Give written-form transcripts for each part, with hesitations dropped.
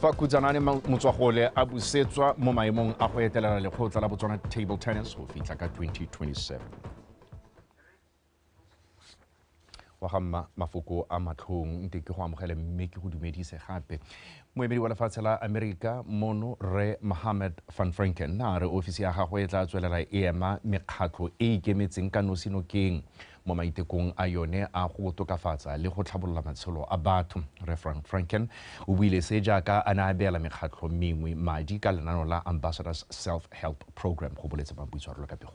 Fa Khutsanane Motswagole a busetswa mo maemong a go etelela lekgotla la Botswana Table Tennis go fitlha ka 2027. Wa ga mma mafoko a matlhong nte ke go amogele mme ke go dumedise gape. Moemedi wa lefatshe la Amerika mono Rre Mohammed van Franken a re ofisi ya gagwe e tla tswelela e ema mekgatlho e ikemetseng ka nosi nokeng mo maitekong a yone a go tokafatsa le go tlhabolola matshelo a batho. Rre van Franken o buile se jaaka a ne a beela mekgatlho mengwe madi ka lenaneo la Ambassadors Self-Help Program, go boletse Boitshwarelo ka pego.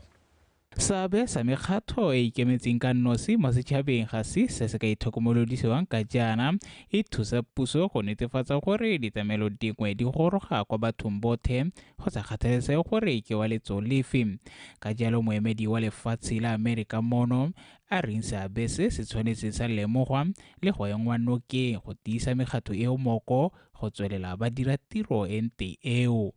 Seabe sa mekgatho e ikemetseng ka nosi mo setšhabeng ga se se se ka itlhokomolodisiwang ka jaana e thusa puso go netefatsa gore ditlamelo dingwe di goroga kwa bathong botlhe go sa kgathalesege gore ke wa letso lefe. Ka jalo moemedi wa lefatshe la Amerika mono a reng seabe se se tshwanetse sa lemogwa le go engwa nokeng go tiisa mekgatho eo moko go tswelela ba dira tiro e nte eo.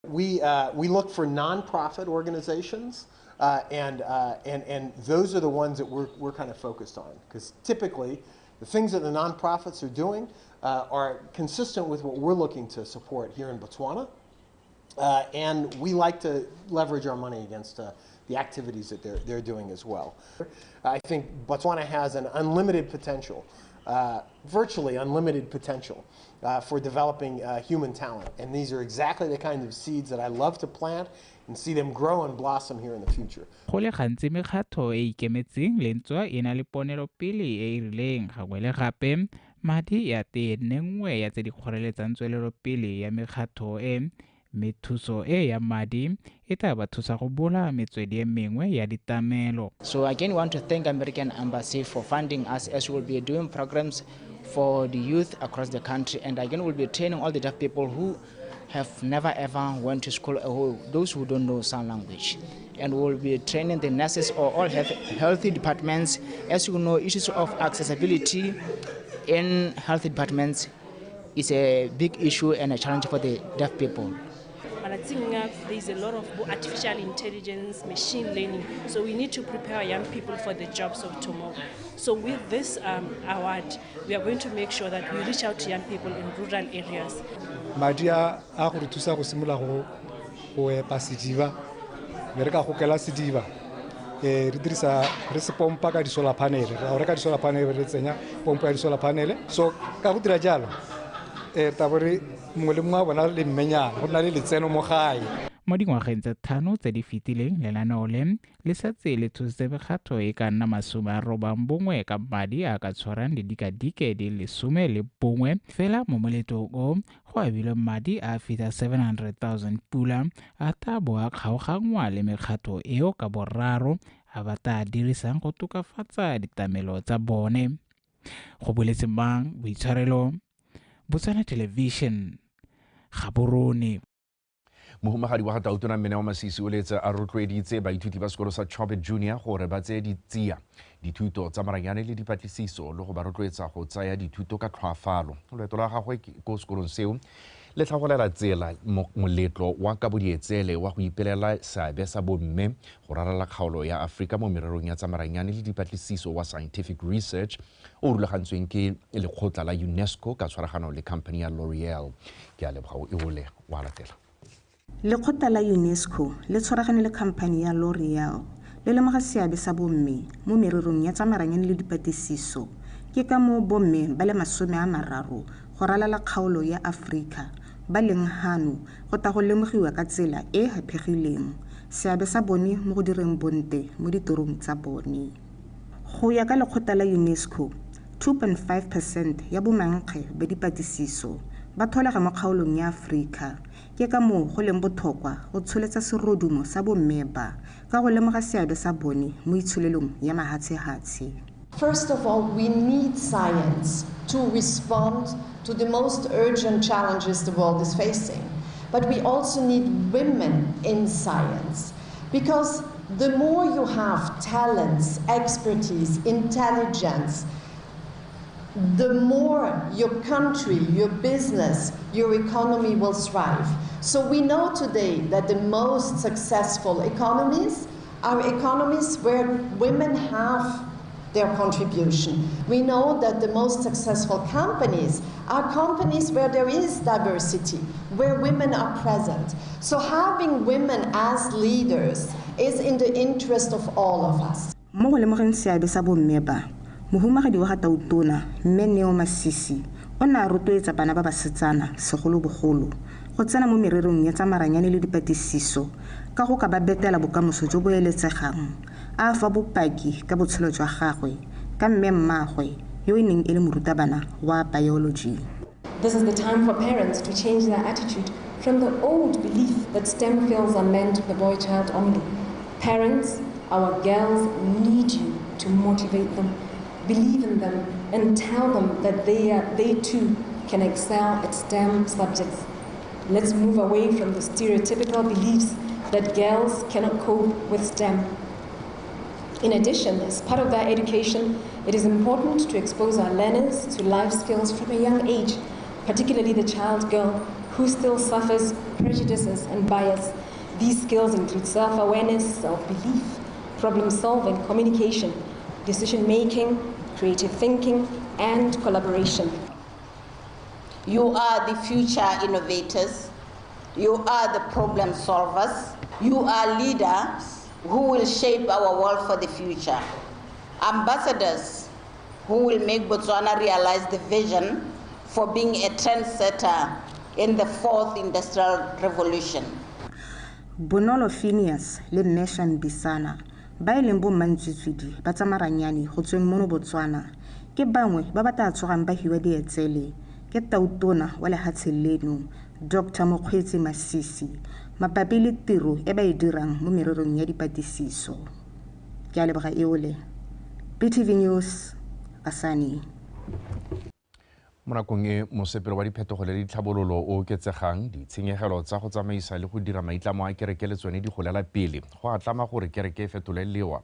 We look for nonprofit organizations, and those are the ones that we're kind of focused on, because typically the things that the nonprofits are doing are consistent with what we're looking to support here in Botswana, and we like to leverage our money against the activities that they're doing as well. I think Botswana has an unlimited potential, virtually unlimited potential for developing human talent. And these are exactly the kinds of seeds that I love to plant and see them grow and blossom here in the future. Go le gantsi mekgatho e ikemetseng le ntswa e na le ponelopele e e rileng gangwe le gape madi ya tee nne nngwe ya tse di kgoreletsang tswelelopele ya mekgatho e, mme thuso e ya madi e tla ba thusa go bula metswedi e mengwe ya ditlamelo. So again, we want to thank American Embassy for funding us, as we will be doing programs for the youth across the country, and again we'll be training all the deaf people who have never ever went to school, or those who don't know sign language. And we'll be training the nurses or all healthy departments. As you know, issues of accessibility in health departments is a big issue and a challenge for the deaf people. There's a lot of artificial intelligence, machine learning, so we need to prepare young people for the jobs of tomorrow. So with this award, we are going to make sure that we reach out to young people in rural areas. Madi a go re thusa go simolola go epa sediba, be re ka gokela sediba, re dirisa re se pompa ka di-solar panel, ra reka di-solar panel re tsenya pompo ya di-solar panel. So ka go dira jalo, tabo re mongwe le mongwe a bona le mmenyana, go nna le letseno mo gae. Mo dingwageng tse 5 tse di fetileng, lenaneo le le setse le thusitse mekgatho e ka nna 91 ka madi a ka tshwarang didikadike di le 11 fela mo moletlong o go abilwe madi a feta 700,000 pula a tla bo a kgaoganngwa le mekgatho eo ka boraro a ba tla dirisang go tokafatsa ditlamelo tsa bone. Go boletse Mang Boitshwarelo, Botswana Television, Gaborone. Mohumagadi wa ga Tautona Mmene wa Masisi o letse a rotloeditse baithuti ba sekolo sa Chobe Junior gore ba tseye ditsia dithuto tsa maranyane le dipatlisiso le go ba rotloetsa go tsaya dithuto ka tlhoafalo. Loeto la gagwe ko sekolong seo le tlhagolela tsela moletlo wa kabodietsele wa go ipelela seabe sa bomme go raralla kgaolo ya Afrika mo mererong ya tsa maranyane le dipatlisiso wa scientific research o rulagantsweng ke lekgotla la UNESCO ka tshwaragano le company ya L'Oreal. Ke a leboga o ole wa latela. Lekgotla la UNESCO le tshwaragane le company ya L'Oreal le lemoga seabe sa bomme mo mererong ya tsa maranyane le dipatlisiso. Ke ka moo bomme ba le 30 go ralala kgaolo ya Afrika ba leng hano go tla go lemogiwa ka tsela e haphegileng seabe sa bone mo go direng bonte mo ditirong tsa bone. Go ya ka lekgotla la UNESCO, 2.5% ya bomankge ba dipatlisiso ba tholega mo kgaolong ya Afrika. Ke ka moo go leng botlhokwa go tsholetsa serodumo sa bomme ba ka go lemoga seabe sa bone mo itsholelong ya mahatshehatshe. First of all, we need science to respond to the most urgent challenges the world is facing. But we also need women in science, because the more you have talents, expertise, intelligence, the more your country, your business, your economy will thrive. So we know today that the most successful economies are economies where women have their contribution. We know that the most successful companies are companies where there is diversity, where women are present. So having women as leaders is in the interest of all of us. Mo go lemogeng seabe sa bomme ba, mohumagadi wa ga Tautona, Mme Neo Masisi, o ne a rotloetsa bana ba basetsana segolobogolo go tsena mo mererong ya tsa maranyane le dipatlisiso ka go ka ba betela bokamoso jo bo eletsegang, a fa bopaki ka botshelo jwa gagwe ka mme mmaagwe yo e neng e le morutabana wa biology. This is the time for parents to change their attitude from the old belief that STEM fields are meant for the boy child only. Parents, our girls need you to motivate them, believe in them, and tell them that they too can excel at STEM subjects. Let's move away from the stereotypical beliefs that girls cannot cope with STEM. In addition, as part of their education, it is important to expose our learners to life skills from a young age, particularly the child girl who still suffers prejudices and bias. These skills include self-awareness, self-belief, problem-solving, communication, decision-making, creative thinking, and collaboration. You are the future innovators. You are the problem solvers. You are leaders who will shape our world for the future. Ambassadors who will make Botswana realize the vision for being a trendsetter in the fourth industrial revolution. Bonolo Phineas le Meshan Bisana ba e leng bo mmantswitswidi ba tsa maranyane go tsweng mono Botswana ke bangwe ba ba tla tsogang ba hiwa dietsele ke Tautona wa lehatshe leno Dr. Mokgweetsi Masisi mabapi le tiro e ba e dirang mo mererong ya dipatlisiso. Ke a leboga eole. BTV News, Asani. Mo nakong e mosepelo wa diphetogo le ditlhabololo o oketsegang, ditshenyegelo tsa go tsamaisa le go dira maitlamo a kereke le tsone di golela pele. Go a tlama gore kereke e fetole lewa,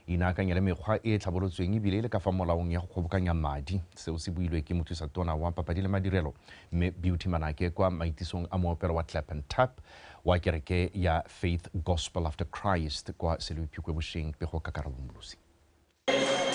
inaakanye le mekgwa e e tlhabolotsweng ebile e le ka fa molaong ya go kgobokanya madi. Seo se builwe ke mothusa-tona wa papadi le madirelo mme Beauty Manake kwa maitisong a moopelo wa Clap and Tap wa kereke ya Faith Gospel After Christ kwa Selebi Phikwe bošeng. Pego ka Karabo Molosi.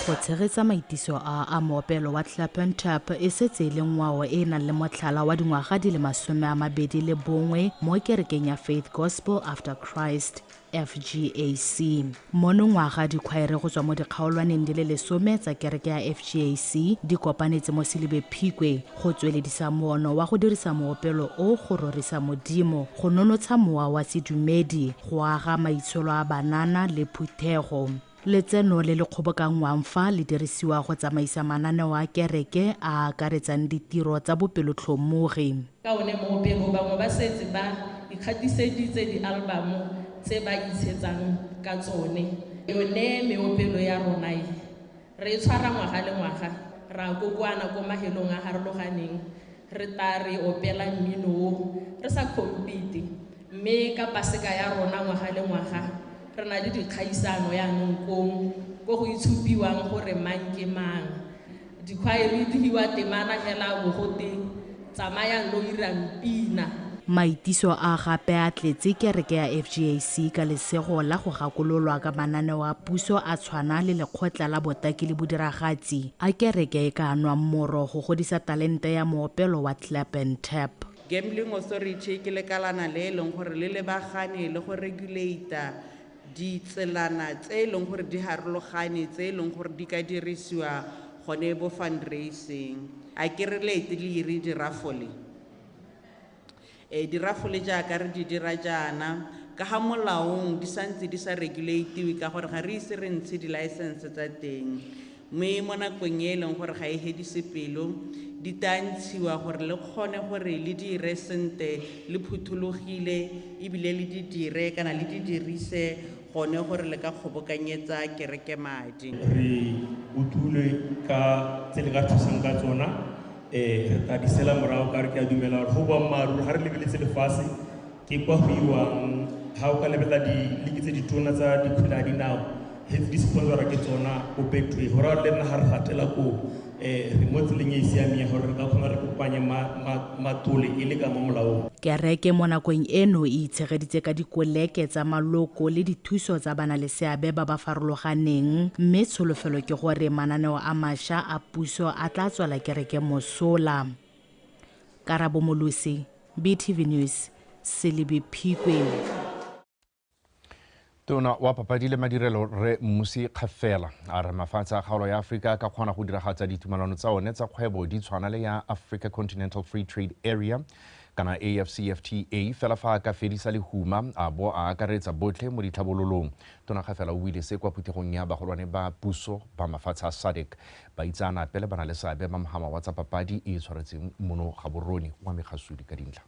Go tshegetsa maitiso a moopelo wa Clap and Tap e setse e le ngwao e e nang le motlhala wa dingwaga di le 21 mo kerekeng ya Faith Gospel After Christ FGAC. Mono ngwaga dikhwaere go tswa mo dikgaolwaneng di le 10 tsa kereke ya FGAC di kopanetse mo Selebi Phikwe go tsweledisa moono wa go dirisa moopelo o go rorisa Modimo, go nonotsha mowa wa sedumedi, go aga maitsholo a banana le phuthego. Letseno le le kgobokanngwang fa le dirisiwa go tsamaisa mananeo a kereke a akaretsang ditiro tsa bopelotlhomogi. Ka one moopelo bangwe ba setse ba ikgatiseditse di-album tse ba itshetsang ka tsone. Yone meopelo ya rona e re e tshwara ngwaga le ngwaga, ra kokoana ko mahelong a harologaneng, re ta re opela mmino o re sa compete, mme ka paseka ya rona ngwaga le ngwaga re na le dikgaisano yaanong kong ko go itshupiwang gore mang ke mang. Dikhwaere di hiwa temana hela bogote tsamayang lo irang pina. Maitiso a gape a tletse kereke ya FGAC ka lesego la go gakololwa ka mananeo a puso a tshwana le lekgotla la botaki le bodiragatsi a kereke e ka nwang moro go godisa talente ya moopelo wa Clap and Tap. Gambling Authority ke lekalana le e leng gore le lebagane le go regulate ditselana tse e leng gore di harologane, tse e leng gore di ka dirisiwa gone bo fundraising. A ke re late le ire dirafole. Dirafole jaaka re di dira jaana, ka ga molaong di santse di sa regulatiwe ka gore ga re ise re ntshe di-license tsa teng. Mme mo nakong e leng gore ga e hedise pelo, di tla ntshiwa gore le kgone gore le dire sentle, le phuthologile, ebile le di dire kana le di dirise gone gore le ka kgobokanyetsa kereke madi. Re utlwile ka tse le ka thusang ka tsona, re tla di sela morago ka re ke a dumela gore go boammaaruri ga re lebeletse lefatshe ke kwa go iwang. Ha o ka lebelela diliki tse ditona tsa dikgwele ya dinao, di sponsora ke tsona ko Betway. Go raya gore le rena ga re gatela koo re mo tseleng e e siameng ya gore re ka kgona re kopanye matlole e le ka mo molaong. Kereke mo nakong eno e itshegeditse ka dikoleke tsa maloko le dithuso tsa banaleseabe ba ba farologaneng, mme tsholofelo ke gore mananeo a mašwa a puso a tla tswela kereke mosola. Karabo Molusi, BTV News, Selebi Phikwe. Tona wa papadi le madirelo Rre Mmusi Kgafela a re mafatshe a kgaolo ya Aforika a ka kgona go diragatsa ditumelano tsa one tsa kgwebo di tshwana le ya Africa Continental Free Trade Area kana AfCFTA fela fa a ka fedisa lehuma a bo a akaretsa botlhe mo ditlhabololong. Tona Kgafela o buile se kwa phuthegong ya bagolwane ba puso ba mafatshe a SADC baitseanape le ba na le seabe ba mohama wa tsa papadi e tshwaretseng mono Gaborone wa Mekgasudi ka dintlha.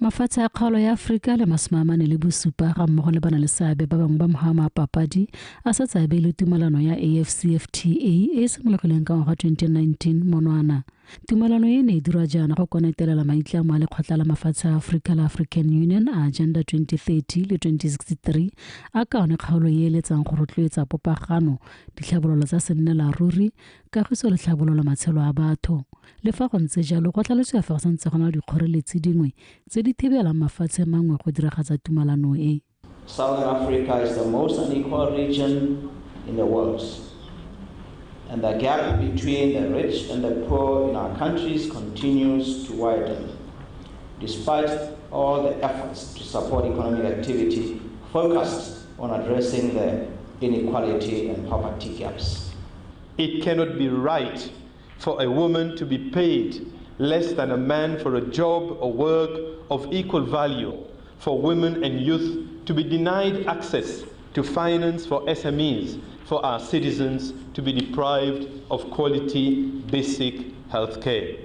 Mafatshe a kgaolo ya Aforika le 47 ga mmogo le bana le seabe ba bangwe ba mohama wa papadi a setse a beile tumelano ya AfCFTA e e simologileng ka ngwaga 2019 monwana. Tumelano e ne e dirwa jaana go konetelela maitlamo a lekgotla la mafatshe a Aforika la African Union a Agenda 2030 le 2063 a ka one kgaolo e eletsang go rotloetsa popagano, ditlhabololo tsa sennela ruri, kagiso le tlhabololo matshelo a batho. Le fa go ntse jalo, go tlhalosiwa fa go santse go na le dikgoreletsi dingwe tse di thibelang mafatshe mangwe go diragatsa tumelano e. Southern Africa is the most unequal region in the world, and the gap between the rich and the poor in our countries continues to widen, despite all the efforts to support economic activity focused on addressing the inequality and poverty gaps. It cannot be right for a woman to be paid less than a man for a job or work of equal value, for women and youth to be denied access to finance for SMEs, for our citizens to be deprived of quality basic health care.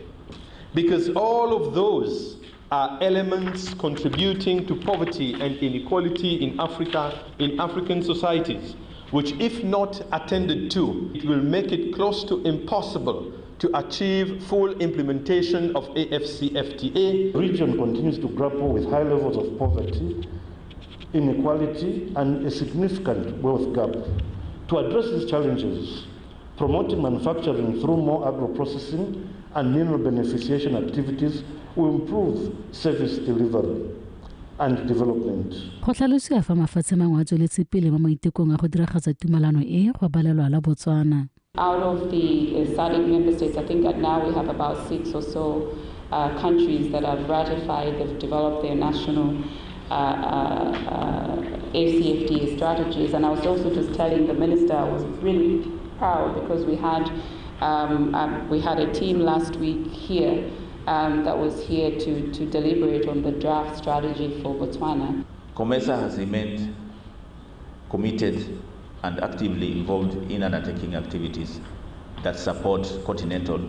Because all of those are elements contributing to poverty and inequality in Africa, in African societies, which if not attended to, it will make it close to impossible to achieve full implementation of AfCFTA. The region continues to grapple with high levels of poverty, inequality, and a significant wealth gap. To address these challenges, promoting manufacturing through more agro-processing and mineral beneficiation activities will improve service delivery and development. Go tlhalosiwa fa mafatshe mangwe a tsweletse pele mo maitekong a go diragatsa tumelano e go balelwa la Botswana. Out of the SADC member states, I think that now we have about 6 or so countries that have ratified, they've developed their national AfCFTA strategies. And I was also just telling the minister, I was really proud because we had a team last week here that was here to deliberate on the draft strategy for Botswana. COMESA has remained committed and actively involved in undertaking activities that support continental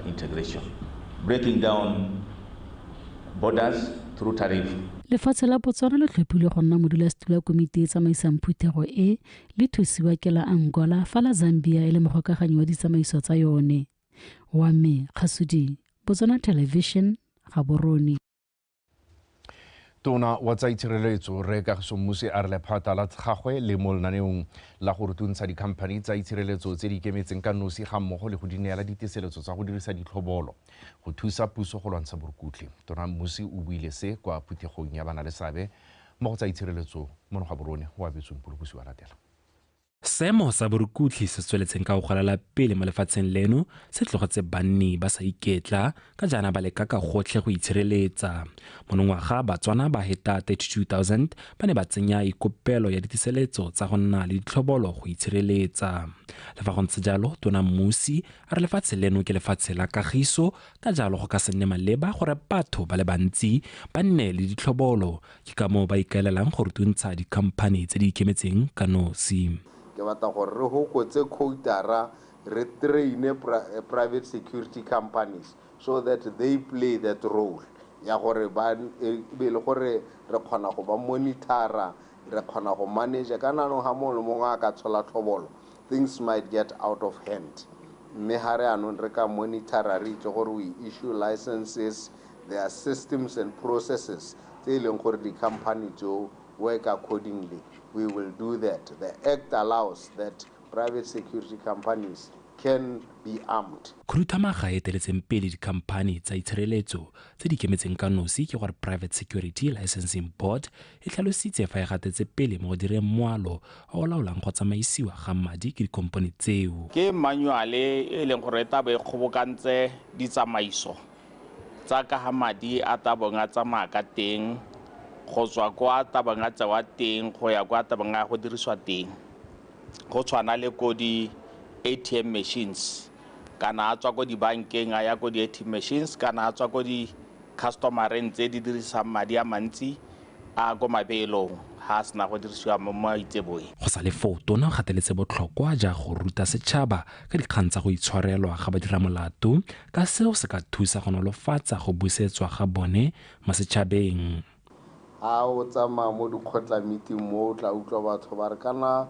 integration, breaking down borders through tariff. Lefatshe la Botswana le tlhophilwe go nna modulasetulo wa komiti e tsamaisang phuthego e le thusiwa ke la Angola fa la Zambia e le mogokaganyi wa ditsamaiso tsa yone. Wa me Kgasudi, Botswana Television, Gaborone. Tona wa tsa itshireletso Rre Kagiso Mmusi a re lephata la gagwe le mo lenaneong la go rutuntsha dikhamphani tsa itshireletso tse di ikemetseng ka nosi ga mmogo le go di neela diteseletso tsa go dirisa ditlhobolo go thusa puso go lwantsha borukutlhi. Tona Mmusi o buile se kwa phuthegong ya banaleseabe mo go tsa itshireletso mono Gaborone o abetsweng Polokosi wa latela. Seemo sa borukutlhi se tsweletseng ka go golela pele mo lefatsheng leno se tlogetse banni ba sa iketla ka jaana ba leka ka gotlhe go itshireletsa. Monongwaga Batswana ba heta 32,000 ba ne ba tsenya ikopelo ya diteseletso tsa go nna le ditlhobolo go itshireletsa. Le fa go ntse jalo, Tona Mmusi a re lefatshe leno ke lefatshe la kagiso, ka jalo go ka se nne maleba gore batho ba le bantsi ba nne le ditlhobolo. Ke ka moo ba ikaelelang go rutuntsha dikhamphani tse di ikemetseng ka nosi. Ke batla gore re hokotse quotara, re traine private security companies so that they play that role ya gore ba be le gore re kgona go ba monitora, re kgona go manage ka nano ha mongwe le mongwe a ka tshola tlhobolo, things might get out of hand. Mme ha re anong re ka monitora, re itse gore we issue licenses, there are systems and processes tse e leng gore di-company tseo work accordingly. We will do that. The Act allows that private security companies can be armed. Khuduthamaga e eteletseng pele dikhamphani tsa itshireletso tse di ikemetseng ka nosi ke gore Private Security Licensing Board e tlhalositse fa e gatetse pele mo go direng moalo o o laolang go tsamaisiwa ga madi ke dikompone tseo. Ke manuale e leng gore e tla bo e kgobokantse ditsamaiso tsa ka ga madi a tla bong a tsamaya ka teng, go tswa kwa tla bong a tsewa teng go ya kwa tla bong a go dirisiwa teng, go tshwana le ko di ATM machines, kana a tswa ko dibankeng a ya ko di ATM machines, kana a tswa ko di customereng tse di dirisang madi a mantsi a ko mabeelong ha a sena go dirisiwa mo maitseboeng. Go sa le foo, tona o gateletse botlhokwa ja go ruta setšhaba ka dikgang tsa go itshwarelwa ga badiramolato, ka seo se ka thusa go nolofatsa go busetswa ga bone mo setšhabeng. Ha o tsamaya mo dikgotla meeting mo o tla utlwa batho ba re kana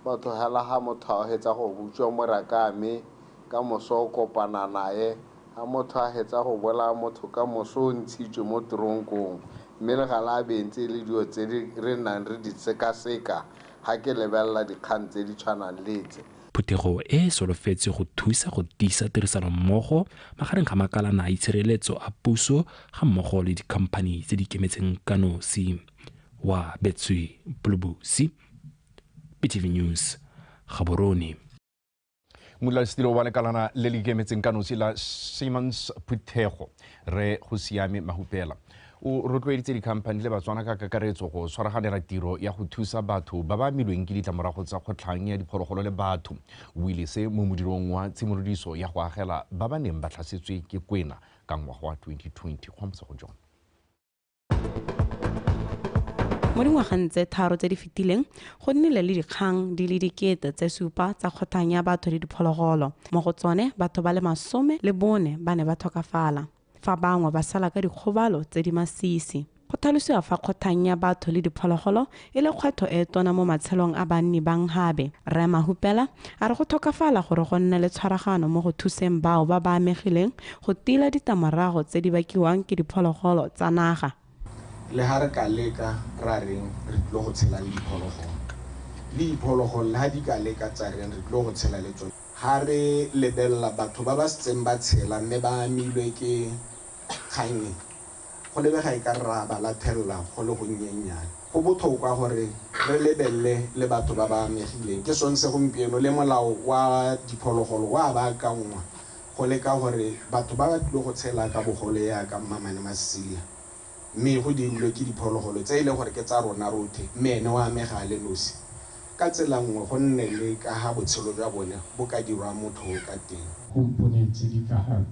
batho hela ha motho a hetsa go butswa moraka mme ka moso o kopana naye, ha motho a hetsa go bolaya motho ka moso o ntshitswe mo tronkong, mme le ga la bentse le dilo tse re nnang re di sekaseka ha ke lebelela dikgang tse di tshwanang le tse. Phuthego e solofetse go thusa go tiisa tirisanommogo magareng ga makalana a itshireletso a puso ga mmogo le dikhamphani tse di ikemetseng ka nosi. Wa Betswe Bulubusi, BTV News, Gaborone. Modulasetilo wa lekalana le le ikemetseng ka nosi la Simons Phuthego, Rre Gosiame Mahupela, o rotloeditse dikhamphani le Batswana ka kakaretso go tshwaraganela tiro ya go thusa batho ba ba amilweng ke ditlamorago tsa kgotlhang ya diphologolo le batho. O ile se mo modirong wa tshimolodiso ya go agela ba ba neng ba tlhasetswe ke kwena ka ngwaga wa 2020. Kgomotso go John. Mo dingwageng tse 3 tse di fetileng go nnile le dikgang di le 7,000 tsa kgotlhang ya batho le diphologolo. Mo go tsone batho ba le 14 ba ne ba tlhokafala, fa bangwe ba sala ka dikgobalo tse di masisi. Go tlhalosiwa fa kgotlhang ya batho le diphologolo e le kgwetlho e tona mo matshelong a banni ba Nghabe. Rre Mahupela a re go tlhokafala gore go nne le tshwaragano mo go thuseng bao ba ba amegileng go tila ditlamorago tse di bakiwang ke diphologolo tsa naga. Le ha re ka leka ra reng re tlo go tshela le diphologolo, le diphologolo le ha di ka leka tsa reng re tlo go tshela le tsone. Ha re lebelela batho ba ba setseng ba tshela mme ba amilwe ke kgang e, go lebega e ka re ra ba lathelela go le gonnyennyane. Go botlhokwa gore re lebelele le batho ba ba amegileng. Ke sone se gompieno le molao wa diphologolo wa baakangwa go leka gore batho ba ba tlile go tshela ka bogole yaka Mmamane Masilia, mme go dirilwe ke diphologolo tse e leng gore ke tsa rona rotlhe, mme ene o amega a le nosi. Ka tsela nngwe go nne le ka ga botshelo jwa bone bo ka dirwa motho ka teng. Kompone tse di ka ga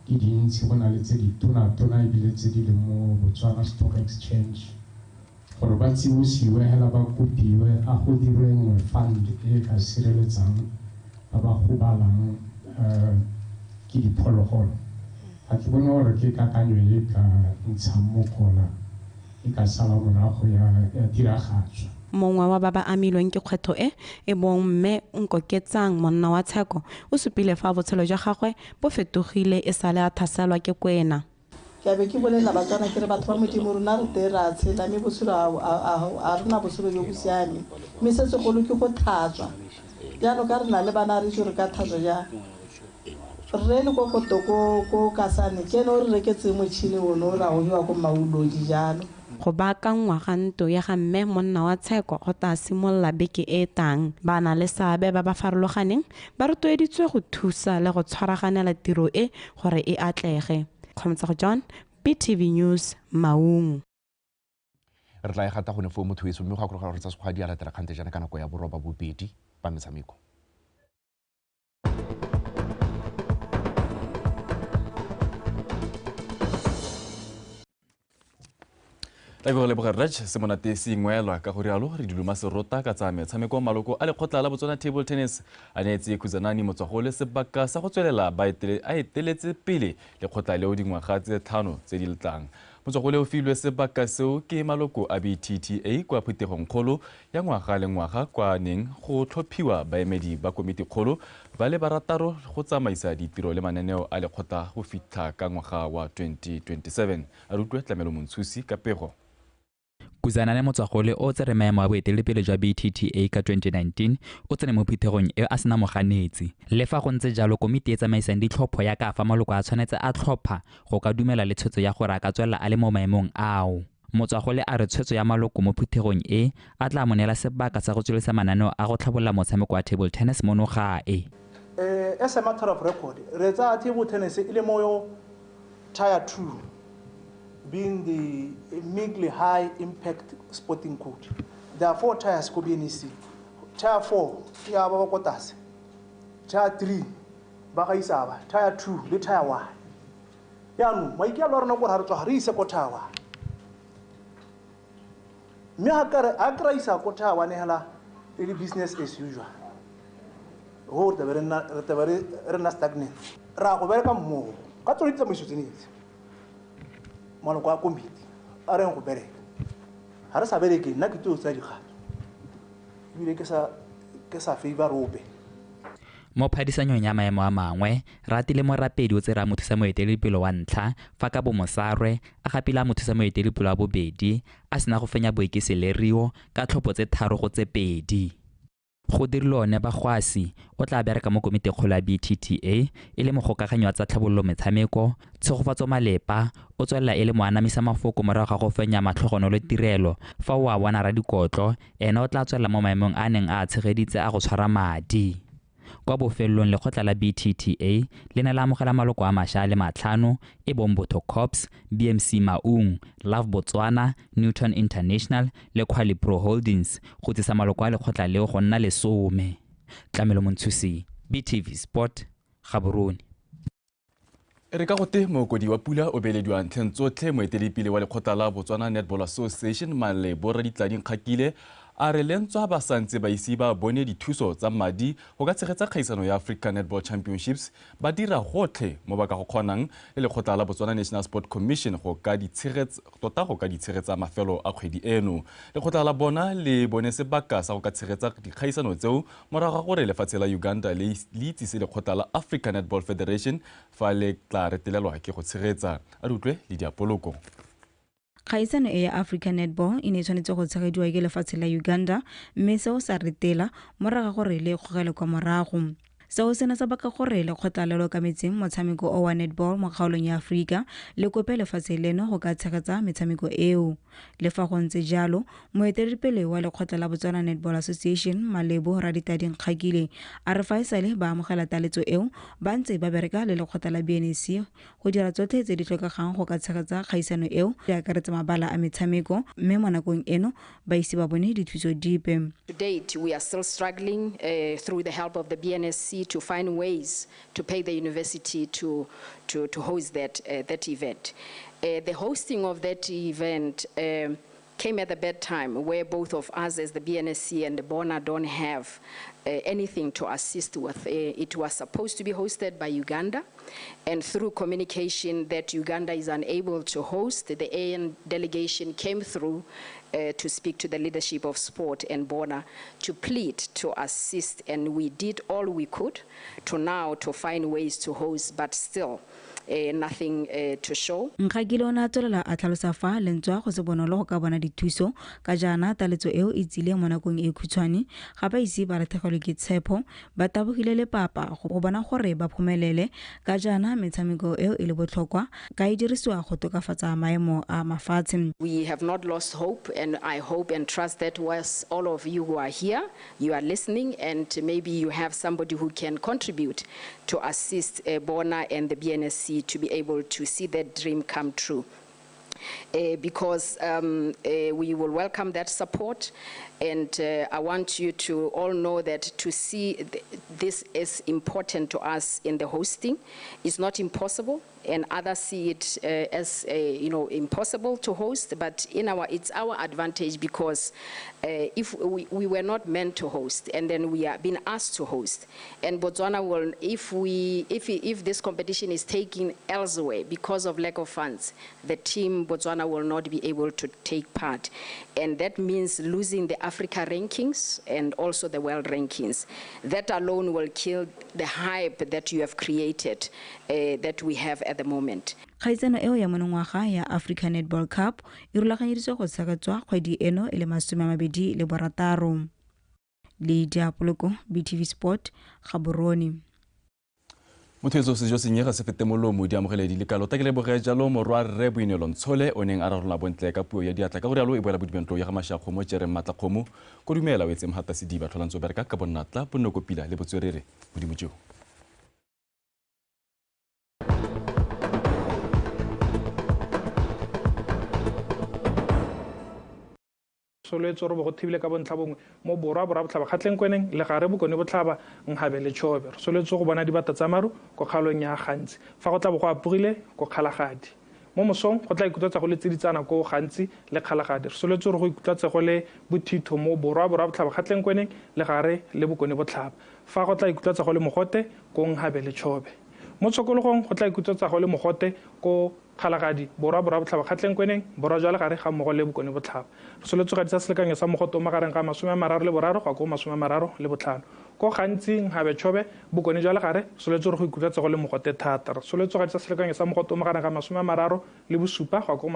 di dintsi, go na le tse di tona-tona ebile tse di leng mo Botswana Stock Exchange, gore ba tsibosiwe hela ba kopiwe a go dirwe nngwe fund e ka sireletsang ba ba gobalang ke diphologolo. Ga ke bone gore ke kakanyo e ka ntshang mokola, e ka sala morago ya diragatswa. Mongwe wa ba ba amilweng ke kgwetlho e e bong mme Nkoketsang monna wa Tsheko o supile fa botshelo jwa gagwe bo fetogile e sale a thaselwa ke kwena. Ke a be ke bolelela Batswana ke re batho ba Modimo rona re teng ra tshela, mme botshelo a rena botshelo jo bo siameng, mme se segolo ke go tlhatswa. Jaanong ka re na le bana re itse re ka tlhatswa jang. Rre le ko Kotoko ko Kasane ke ene o re reketseng motšhini ono o ra o bewa ko Maulodi jalo. Go baakangwa ga ntlo ya ga mme monna wa Tsheko go tla simolola beke e tang. Ba na le seabe ba ba farologaneng ba rotloeditswe go thusa le go tshwaraganela tiro e gore e atlege. Kgomotso John, BTV News, Maung. Re tla e gata gone foo motho weso, mme go akologa gore tsa sekgwa di a latela kgante jaana ka nako ya 8:30 ba metshameko. Tla go leboga Raj se monate se ingwelwa ka go rialo re diluma serota ka tsa metshameko. Maloko a lekgotla la Botswana Table Tennis a neetse Khuzanani Motswagole sebaka sa go tswelela ba a eteletse pele lekgotla leo dingwaga tse 5 tse di letlang. Motswagole o filwe sebaka seo ke maloko a BTTA kwa phuthegong kgolo ya ngwaga le ngwaga kwa neng go tlhophiwa baemedi ba komitikgolo ba le barataro go tsamaisa ditiro le mananeo a lekgotla go fitlha ka ngwaga wa 2027. A re utlwe Tlamelo Montshusi ka pego. Kuzanane Motswagole o tsere maemo a boeteledipele jwa BTTA ka 2019 o tsene mo phuthegong eo a sena moganetsi. Le fa go ntse jalo, komiti e tsamaisang ditlhopho ya ka fa maloko a tshwanetse a tlhopha go ka dumela le tshwetso ya gore a ka tswelela a le mo maemong ao. Motswagole a re tshwetso ya maloko mo phuthegong e a tla mo neela sebaka sa go tsweledisa mananeo a go tlhabolola motshameko wa table tennis mono gae. As a matter of record, re tsaya table tennis e le mo tier 2, being the immediately high impact sporting code. There are 4 tiers ko BNSC. Tier 4 ke ya ba ba ko tlase. Tier 3 ba ga isa ba, tier 2 le tier 1. Jaanong maikaelelo a rona ke gore ga re tswa ga re ise ko tier 1. Mme ga ke ra isa ko tier 1 hela e le business as usual. Go re tlabe re nna stagnant. Ra go bereka mmogo ka tsone ditsamaiso tsene tse. Maloko a komiti a reng go bereka. Ga re sa bereke, nna ke tlo tsaya dikgato. Ebile ke sa favor ope. Mo phadisanyong ya maemo a mangwe, Ratile Morapedi o tsere a mothusa moeteledipele wa ntlha fa ka Bomosarwe a gapile a mothusa moeteledipele wa bobedi a sena go fenya Boekese Lerio ka tlhopho tse 3-2. Go dirile one Bagwasi o tla bereka mo komitikgolo ya BTTA e le mogokaganyi wa tsa tlhabololo metshameko. Tshegofatso Malepa o tswelela e le moanamisa mafoko morago ga go fenya Matlhogonolo Tirelo fa o a bona Radikotlo ene o tla tswelela mo maemong a neng a tshegeditse a go tshwara madi. Kwa bofelong lekgotla la BTTA le ne la amogela maloko a mašwa a le 5 e bong Botho Corps, BMC Maung, Love Botswana, Newton International le Quali Pro Holdings go tsisa maloko a lekgotla leo go nna 10. Tlamelo Montshusi, BTV Sport, Gaborone. Re ka gote mookodi wa pula o beelediwa ntlheng tsotlhe. Moeteledipele wa lekgotla la Botswana Netball Association Malebo Raditladi Nkgakile a re lentswa ba santse ba ise ba bone dithuso tsa madi go ka tshegetsa kgaisano ya Africa Netball Championships, ba dira gotlhe mo ba ka go kgonang le lekgotla la Botswana National Sport Commission go ka di tshegetsa mafelo a kgwedi eno. Lekgotla la bona le bone sebaka sa go ka tshegetsa dikgaisano tseo morago ga gore lefatshe la Uganda le itsise lekgotla la Africa Netball Federation fa le tla retelelwa ke go tshegetsa. A re utlwe le diapoloko. Kgaisano e ya Africa Netball e ne e tshwanetse go tshegediwa ke lefatshe la Uganda, mme seo sa retela morago ga gore le kgogele kwa morago. Seo se ne sa baka gore lekgotla le le okametseng motshameko o wa netball mo kgaolong ya Aforika le kope lefatshe leno go ka tshegetsa metshameko eo. Le fa go ntse jalo, moeteledipele wa lekgotla la Botswana Netball Association Malebo Raditadi Nkgakile a re fa e sale ba amogela taletso eo, ba ntse ba bereka le lekgotla la BNSC go dira tsotlhe tse di tlhokegang go ka tshegetsa kgaisano eo, di akaretsa mabala a metshameko, mme mo nakong eno ba ise ba bone dithuso dipe. To date, we are still struggling through the help of the BNSC to find ways to pay the university to host that event. The hosting of that event came at a bad time where both of us as the BNSC and the BONA don't have anything to assist with. It was supposed to be hosted by Uganda, and through communication that Uganda is unable to host, the AN delegation came through to speak to the leadership of sport and BONA to plead to assist, and we did all we could to now to find ways to host, but still nothing to show. Nkgakile o ne a tswelela a tlhalosa fa lentswa go se bonolo go ka bona dithuso ka jaana taletso eo e tsile mo nakong e khutshwane, ga ba ise ba latlhegelwe ke tshepo, ba tabogile lepapa go bona gore ba phomelele ka jaana metshameko eo e le botlhokwa ka e dirisiwa go tokafatsa maemo a mafatshe. We have not lost hope, and I hope and trust that was all of you who are here, you are listening, and maybe you have somebody who can contribute to assist BONA and the BNSC to be able to see that dream come true. Because we will welcome that support, and I want you to all know that to see this is important to us in the hosting. It's not impossible, and others see it as impossible to host, but it's our advantage because if we were not meant to host, and then we are being asked to host, and Botswana will, if we if this competition is taken elsewhere because of lack of funds, the team Botswana will not be able to take part, and that means losing the Africa rankings and also the world rankings. That alone will kill the hype that you have created, that we have at the moment. Kgaisano eo ya monongwaga ya Africa Netball Cup e rulaganyeditswe go tshegetswa kgwedi eno e le 26. Le Diapoloko, BTV Sport, Gaborone. Motho etso sejo senyega se fete molomo di amogeledi le kalo ta ke leboge jalo morwa rre Boineelo Ntshole o neng a rarolola bontle ka puo ya diatla ka go rialo e boela bodibentlo ya ga Mashakgomo Jereng Matlakgomo ko dumela o etse Mhata Sediba tlholantso bereka ka bonnatla bonnokopila le botswerere modimo jo. Solwetse gore bo go thibile ka bontlha bongwe mo borwa borwa botlhaba kgatleng kweneng le gare bokone botlhaba Nhabe le Chobe. Re solwetse go bona dibata tsa maru ko kgaolong ya Gantsi fa go tla bo go apogile ko Kgalagadi. Mo mosong go tla ikutlwatsa go le tsiditsana ko Gantsi le Kgalagadi. Re solwetse gore go ikutlwatse go le bothitho mo borwa borwa botlhaba kgatleng kweneng le gare le bokone botlhaba fa go tla ikutlwatsa go le mogote ko Nhabe le Chobe. Mo tshokologong go tla ikutlwatsa go le mogote ko Kgalagadi borwa borwa botlhaba kgatleng kweneng borwa jwa legare ga mmogo le bokone botlhaba. Re solwetse go gadisa selekanyo sa mogote o magareng ga 33 go ya ko 35. Ko Gantsi Nhabe Chobe bokone jwa legare re solwetse gore go ikutlwatse go le mogote thata. Re solwetse go gadisa selekanyo sa mogote o magareng ga 37 go ya ko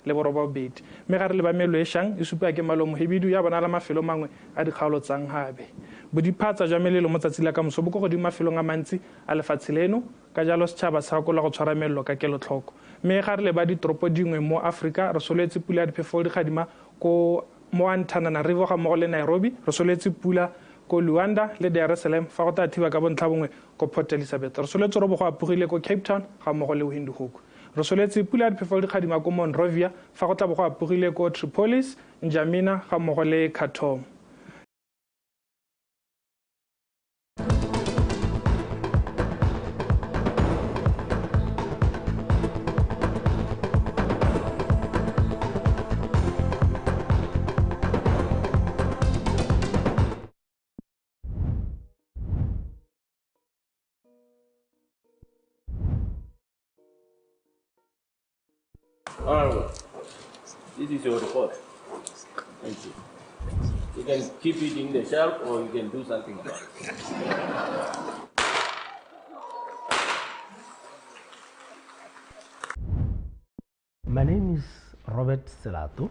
38. Mme ga re leba melo e šang e supiwa ke malo mohibidu ya bonala mafelo mangwe a dikgaolo tsa Nhabe. Bodiphatsa jwa melelo mo tsatsi la kamoso bo ko godimo mafelong a mantsi a lefatshe leno, ka jalo setšhaba sa gakola go tshwara melelo ka kelotlhoko. Mme ga re leba ditoropo dingwe mo Aforika re solwetse pula ya diphefo di gadima ko mo Antananarivo ga mmogo le Nairobi, re solwetse pula ko Luanda le Dar es Salaam fa go tla thiba ka bontlha bongwe ko Port Elizabeth. Re solwetse gore bo go apogile ko Cape Town ga mmogo le Windhoek. Re solwetse pula ya diphefo di gadima ko Monrovia fa go tla bo go apogile ko Tripolis, N'Djamena ga mmogo le Khartoum. Honorable, this is your report. Thank you. You can keep it in the shelf or you can do something about it. My name is Robert Selato.